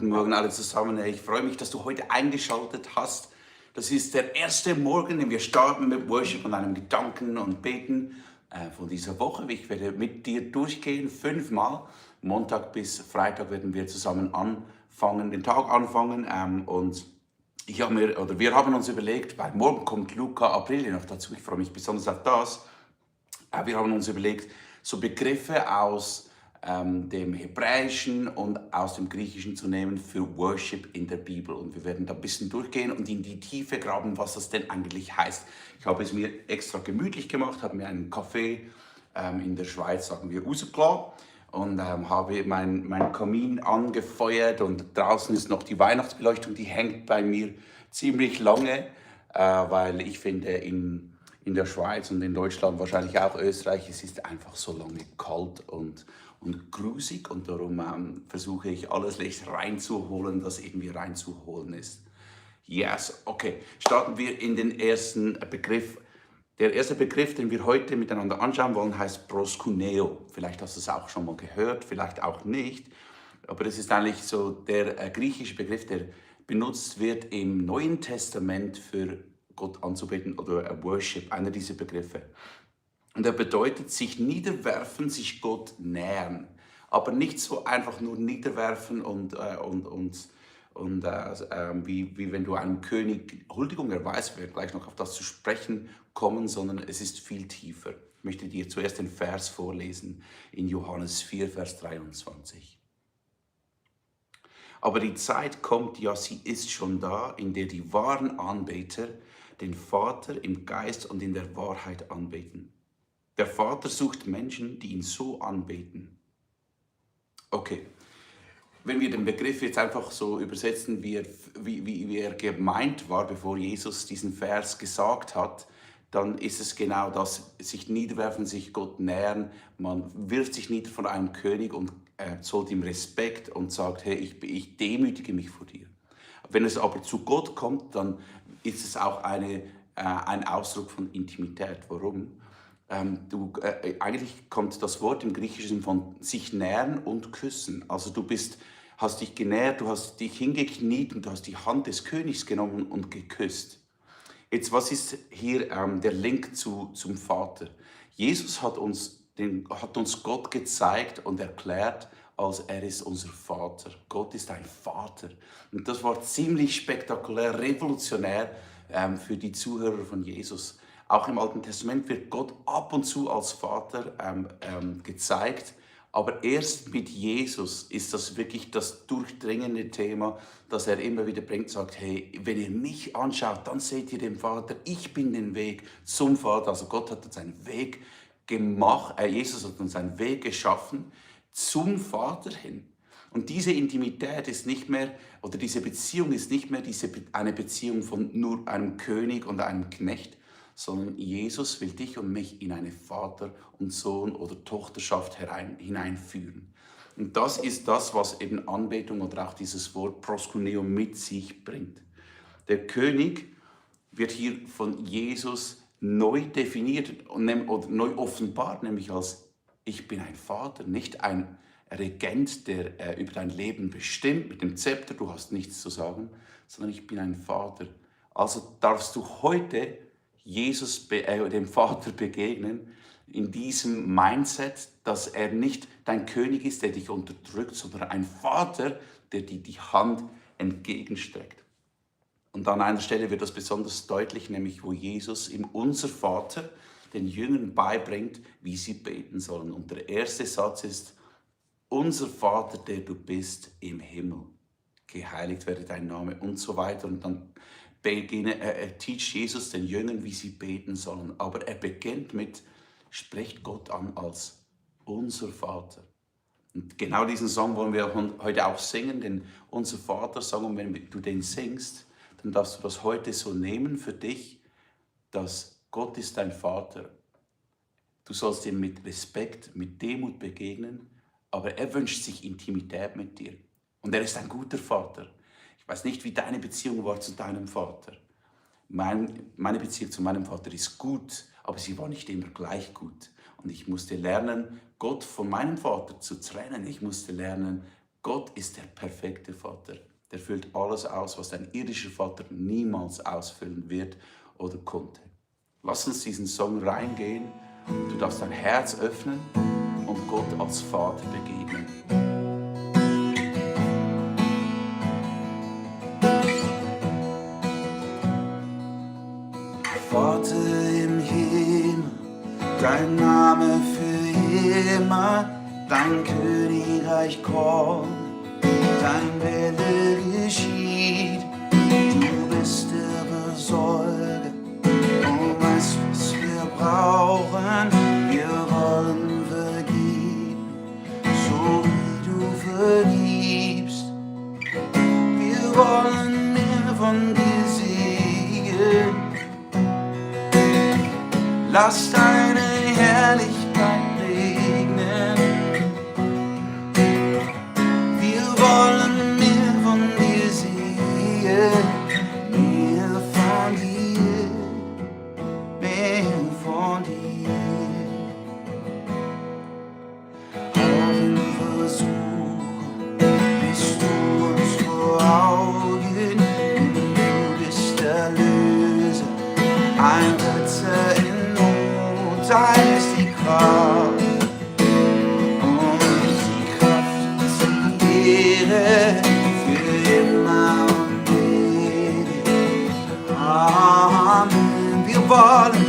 guten Morgen alle zusammen. Ich freue mich, dass du heute eingeschaltet hast. Das ist der erste Morgen, den wir starten mit Worship und einem Gedanken und Beten von dieser Woche. Ich werde mit dir durchgehen, 5-mal. Montag bis Freitag werden wir zusammen anfangen, den Tag anfangen. Und wir haben uns überlegt, weil morgen kommt Luca Aprilia noch dazu. Ich freue mich besonders auf das. Wir haben uns überlegt, so Begriffe aus dem Hebräischen und aus dem Griechischen zu nehmen für Worship in der Bibel. Und wir werden da ein bisschen durchgehen und in die Tiefe graben, was das denn eigentlich heißt. Ich habe es mir extra gemütlich gemacht, habe mir einen Kaffee, in der Schweiz sagen wir Useklar, und habe mein Kamin angefeuert, und draußen ist noch die Weihnachtsbeleuchtung, die hängt bei mir ziemlich lange, weil ich finde, in der Schweiz und in Deutschland, wahrscheinlich auch Österreich, es ist einfach so lange kalt und grusig, und darum versuche ich alles Licht reinzuholen, das irgendwie reinzuholen ist. Yes, okay. Starten wir in den ersten Begriff. Der erste Begriff, den wir heute miteinander anschauen wollen, heißt proskuneo. Vielleicht hast du es auch schon mal gehört, vielleicht auch nicht. Aber das ist eigentlich so der griechische Begriff, der benutzt wird im Neuen Testament für Gott anzubeten, oder Worship, einer dieser Begriffe. Und er bedeutet sich niederwerfen, sich Gott nähern. Aber nicht so einfach nur niederwerfen wie wenn du einem König Huldigung erweist, wir werden gleich noch auf das zu sprechen kommen, sondern es ist viel tiefer. Ich möchte dir zuerst den Vers vorlesen in Johannes 4, Vers 23. Aber die Zeit kommt, ja, sie ist schon da, in der die wahren Anbeter den Vater im Geist und in der Wahrheit anbeten. Der Vater sucht Menschen, die ihn so anbeten. Okay, wenn wir den Begriff jetzt einfach so übersetzen, wie er gemeint war, bevor Jesus diesen Vers gesagt hat, dann ist es genau das, sich niederwerfen, sich Gott nähern. Man wirft sich nieder vor einem König und zollt ihm Respekt und sagt, hey, ich demütige mich vor dir. Wenn es aber zu Gott kommt, dann ist es auch ein Ausdruck von Intimität. Warum? Eigentlich kommt das Wort im Griechischen von sich nähern und küssen. Also hast dich genährt, du hast dich hingekniet und du hast die Hand des Königs genommen und geküsst. Jetzt, was ist hier der Link zum Vater? Jesus hat uns Gott gezeigt und erklärt, als er ist unser Vater. Gott ist ein Vater. Und das war ziemlich spektakulär, revolutionär für die Zuhörer von Jesus. Auch im Alten Testament wird Gott ab und zu als Vater gezeigt. Aber erst mit Jesus ist das wirklich das durchdringende Thema, das er immer wieder bringt, sagt, hey, wenn ihr mich anschaut, dann seht ihr den Vater, ich bin den Weg zum Vater. Also Gott hat uns einen Weg gemacht, Jesus hat uns einen Weg geschaffen zum Vater hin. Und diese Intimität ist nicht mehr, oder diese Beziehung ist nicht mehr eine Beziehung von nur einem König und einem Knecht, sondern Jesus will dich und mich in eine Vater- und Sohn- oder Tochterschaft hineinführen. Und das ist das, was eben Anbetung oder auch dieses Wort proskuneo mit sich bringt. Der König wird hier von Jesus neu definiert oder neu offenbart, nämlich als ich bin ein Vater, nicht ein Regent, der über dein Leben bestimmt mit dem Zepter, du hast nichts zu sagen, sondern ich bin ein Vater. Also darfst du heute dem Vater begegnen, in diesem Mindset, dass er nicht dein König ist, der dich unterdrückt, sondern ein Vater, der dir die Hand entgegenstreckt. Und an einer Stelle wird das besonders deutlich, nämlich wo Jesus ihm unser Vater den Jüngern beibringt, wie sie beten sollen. Und der erste Satz ist, unser Vater, der du bist im Himmel, geheiligt werde dein Name und so weiter. Und dann teach Jesus den Jüngern, wie sie beten sollen. Aber er beginnt mit, sprecht Gott an als unser Vater. Und genau diesen Song wollen wir heute auch singen, den unser Vater-Song. Und wenn du den singst, dann darfst du das heute so nehmen für dich, dass Gott ist dein Vater. Du sollst ihm mit Respekt, mit Demut begegnen, aber er wünscht sich Intimität mit dir. Und er ist ein guter Vater. Ich weiß nicht, wie deine Beziehung war zu deinem Vater. Meine Beziehung zu meinem Vater ist gut, aber sie war nicht immer gleich gut. Und ich musste lernen, Gott von meinem Vater zu trennen. Ich musste lernen, Gott ist der perfekte Vater. Der füllt alles aus, was ein irdischer Vater niemals ausfüllen wird oder konnte. Lass uns diesen Song reingehen. Du darfst dein Herz öffnen und Gott als Vater begegnen. Vater im Himmel, dein Name für immer, dein Königreich kommt, dein Wille geschieht. Du bist der Besorger, weißt, was wir brauchen. Wir wollen vergeben, so wie du vergibst. Wir wollen mehr von dir sehen. Lass deine Herrlichkeit regnen. Wir wollen mehr von dir sehen. Mehr von dir, mehr von dir. Auch im Versuch bist du uns vor Augen. Du bist der Löser, ein Retter in da ist die Kraft und die Kraft und die Ehre für immer und ewig. Amen. Wir wollen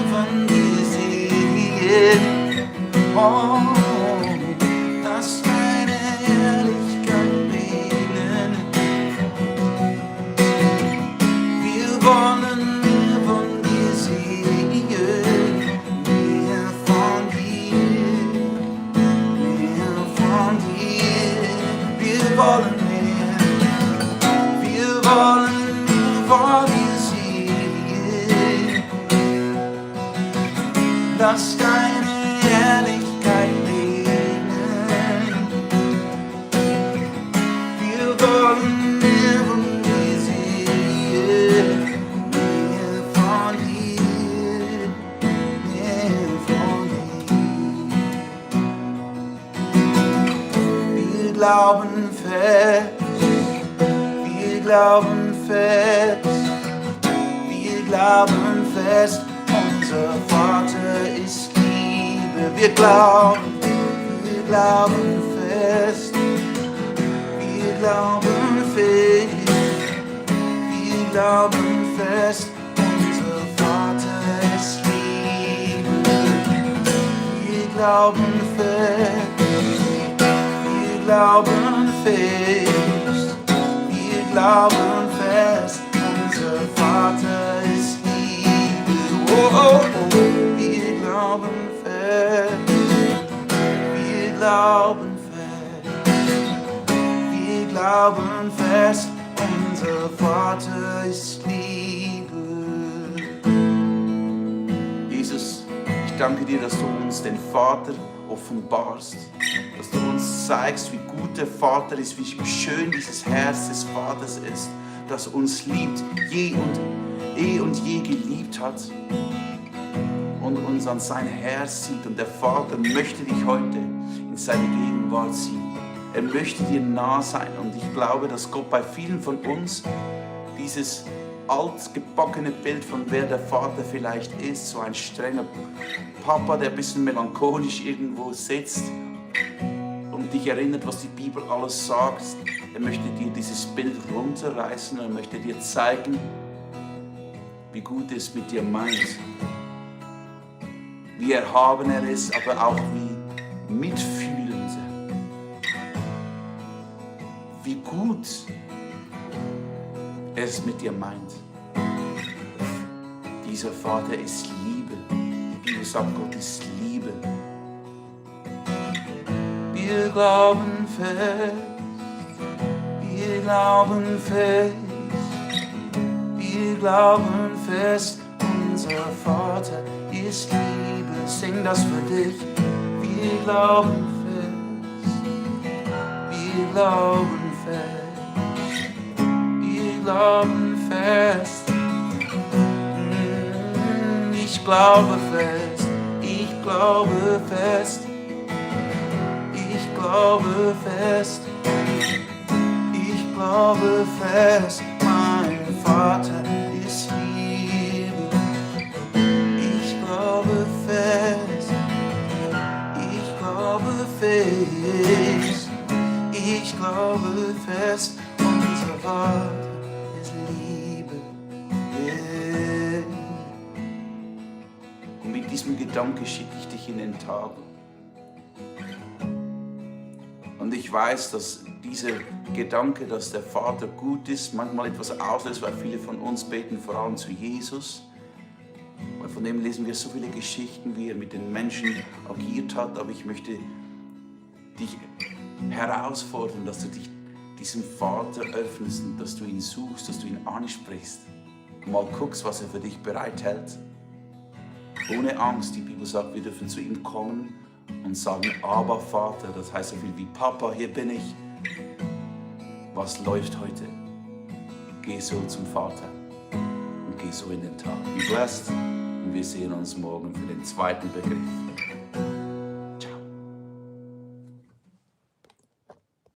von dir sehen. Oh, lass deine Herrlichkeit regnen. Wir wollen lass deine Herrlichkeit regnen. Wir wollen mehr von dir sehen. Mehr von dir, mehr von dir. Wir glauben fest, wir glauben fest, wir glauben fest. Unser Vater ist Liebe, wir glauben fest, wir glauben fest, wir glauben fest, unser Vater ist Liebe, wir glauben fest, wir glauben fest, wir glauben fest, unser Vater ist Liebe. Oh, oh, oh, wir glauben fest, wir glauben fest, wir glauben fest, unser Vater ist Liebe. Jesus, ich danke dir, dass du uns den Vater offenbarst, dass du uns zeigst, wie gut der Vater ist, wie schön dieses Herz des Vaters ist, das uns liebt, je und je geliebt hat und uns an sein Herz zieht. Und der Vater möchte dich heute in seine Gegenwart ziehen. Er möchte dir nah sein. Und ich glaube, dass Gott bei vielen von uns dieses altgebackene Bild von wer der Vater vielleicht ist, so ein strenger Papa, der ein bisschen melancholisch irgendwo sitzt und dich erinnert, was die Bibel alles sagt. Er möchte dir dieses Bild runterreißen und er möchte dir zeigen, wie gut es mit dir meint, wie erhaben er ist, aber auch wie mitfühlend, wie gut er es mit dir meint. Dieser Vater ist Liebe. Die Bibel sagt, Gott ist Liebe. Wir glauben fest, wir glauben fest, wir glauben fest, unser Vater ist Liebe. Sing das für dich. Wir glauben fest, wir glauben fest, wir glauben fest. Ich glaube fest, ich glaube fest, glaube fest, mein Vater ist Liebe. Ich glaube fest, unser Vater ist Liebe. Yeah. Und mit diesem Gedanke schicke ich dich in den Tag. Und ich weiß, dass dieser Gedanke, dass der Vater gut ist, manchmal etwas auslöst, weil viele von uns beten vor allem zu Jesus. Weil von dem lesen wir so viele Geschichten, wie er mit den Menschen agiert hat. Aber ich möchte dich herausfordern, dass du dich diesem Vater öffnest und dass du ihn suchst, dass du ihn ansprichst. Und mal guckst, was er für dich bereithält. Ohne Angst. Die Bibel sagt, wir dürfen zu ihm kommen und sagen, aber Vater, das heißt so viel wie Papa, hier bin ich. Was läuft heute? Geh so zum Vater und geh so in den Tag. Be blessed und wir sehen uns morgen für den zweiten Begriff.